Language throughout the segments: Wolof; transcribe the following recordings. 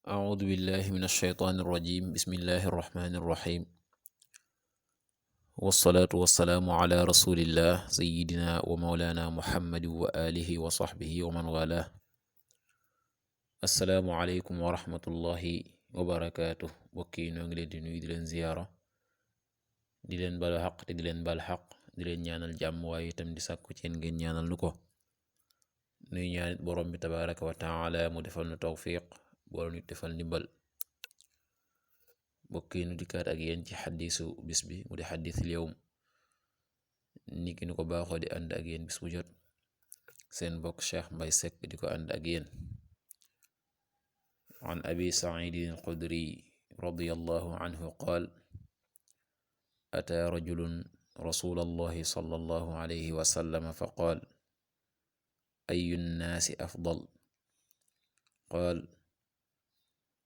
أعوذ بالله من الشيطان الرجيم بسم الله الرحمن الرحيم والصلاة والسلام على رسول الله سيدنا ومولانا محمد وآله وصحبه ومن والاه السلام عليكم ورحمة الله وبركاته bokki noo ngi leen di nuyu di leen ziyaara di leen balu xaq te di leen bal xaq di leen ñaanal jàmm waaye itam di sàkku ci yéen ngeen ñaanal nu ko nuy ñaanit borom bi tabaraka wa taala mu defal nu tawfiq boolu nu defal ndimbal bokki nu dikkaat ak yéen ci xaddisu bis bi mu di xaddisul yawm niki nu ko baaxoo di ànd ak yéen bis bu jot seen bokk Cheikh Mbay Seck di ko ànd ak yéen an abi saidin alxudri radiyallahu anhu qaal ataa rajulun rasul allahi sallallahu alayhi wa sallam fa qaal ayu nnaasi afdal qaal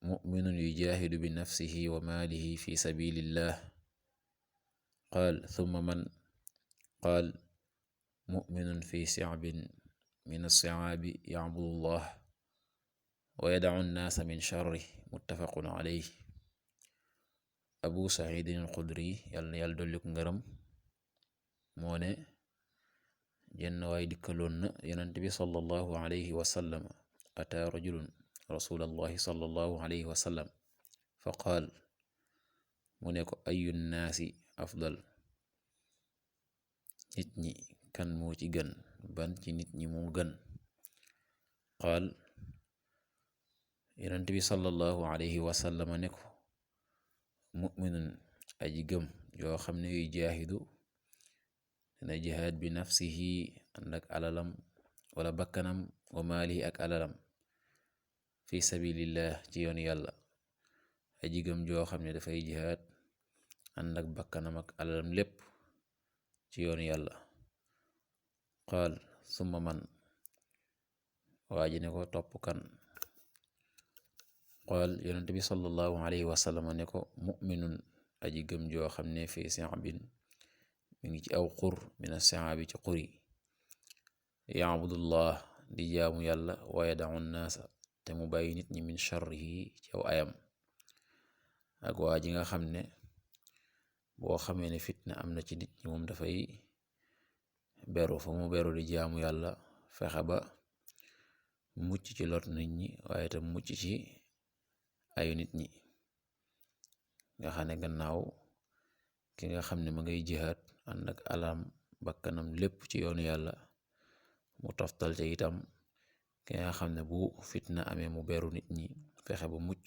mu'minun yujaahidu bi nafsihi wa maalihi fi sabilillah qaal thumma man qaal mu'minun fi si'bin min as-si'aabi ya'budu llah wa yada'u nnaasa min sharrihi muttafaqun alayhi. Abu Saïdin al-Xudri yàlla na yàlla dolli ko ngërëm moo ne jenn waay dikkaloon na yonent bi sallallahu alayhi wa sallam ataa rajulun rasulallahi sallallahu alayhi wa sallam fa qaal mu ne ko ayu nnaasi afdal, nit ñi kan moo ci gën, ban ci nit ñi moo gën. qaal yonent bi sallallahu alayhi wa sallam ne ko mu'minun aji gëm yoo xam ne yuy jaahidu dina jihaad bi nafsihi ànd ak alalam wala bakkanam wa maalihi ak alalam fi sabilillah ci yoon yàlla. aji gëm joo xam ne dafay jihaad ànd ak bakkanam ak alalam lépp ci yoon yàlla. qaal summa man, waa ji ne ko topp kan. qaal yonent bi sallallahu alayhi wa sallam ne ko mu'minun aji gëm joo xam ne fi si'bin mi ngi ci aw xur mina si'abi ci xuri ya'budullah di jaamu yàlla wa yada'u nnaasa te mu bàyyi nit ñi min sharrihi ci aw ayam. ak waa ji nga xam ne boo xamee ne fitna am na ci nit ñi moom dafay beru fa mu beru di jaamu yàlla fexe ba mucc ci lot nit ñi waaye tam mucc ci ayu nit ñi. nga xam ne gannaaw ki nga xam ne ma ngay jihaad ànd ak alam bakkanam lépp ci yoonu yàlla mu toftal ca itam ki nga xam ne bu fitna amee mu beru nit ñi fexe ba mucc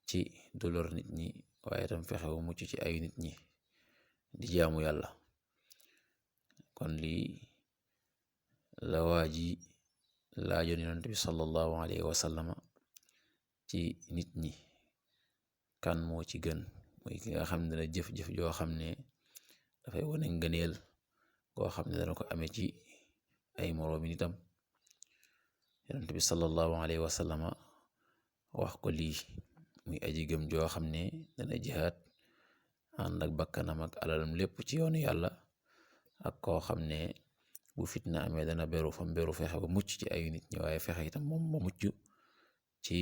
ci dolor nit ñi waaye tam fexe ba mucc ci ayu nit ñi di jaamu yàlla. kon lii la waa ji laajoon yonent bi sallallahu alayhi wa sallama ci nit ñi kan moo ci gën, mooy ki nga xam ne dana jëf-jëf joo xam ne dafay wane ngëneel koo xam ne dana ko amee ci ay moroomi nitam. yonent bi sallallahu alayhi wa sallama wax ko lii muy aji gëm joo xam ne dana jihaad ànd ak bakkanam ak alalam lépp ci yoonu yàlla, ak koo xam ne bu fitna amee dana beru fam beru fexe ba mucc ci ayu nit ñi waaye fexe itam moom ba mucc ci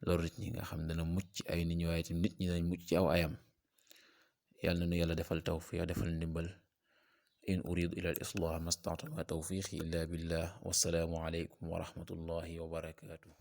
lor nit ñi, nga xam ne dana mucc ci ay nit ñi waaye itam nit ñi dañ mucc ci aw ayam. yàlla na nu yàlla defal tawfiq defal ndimbal. in uridu ila al islah mastata'tu ma tawfiqi illa billah wassalaamu alaykum wa rahmatullahi wa barakatuh.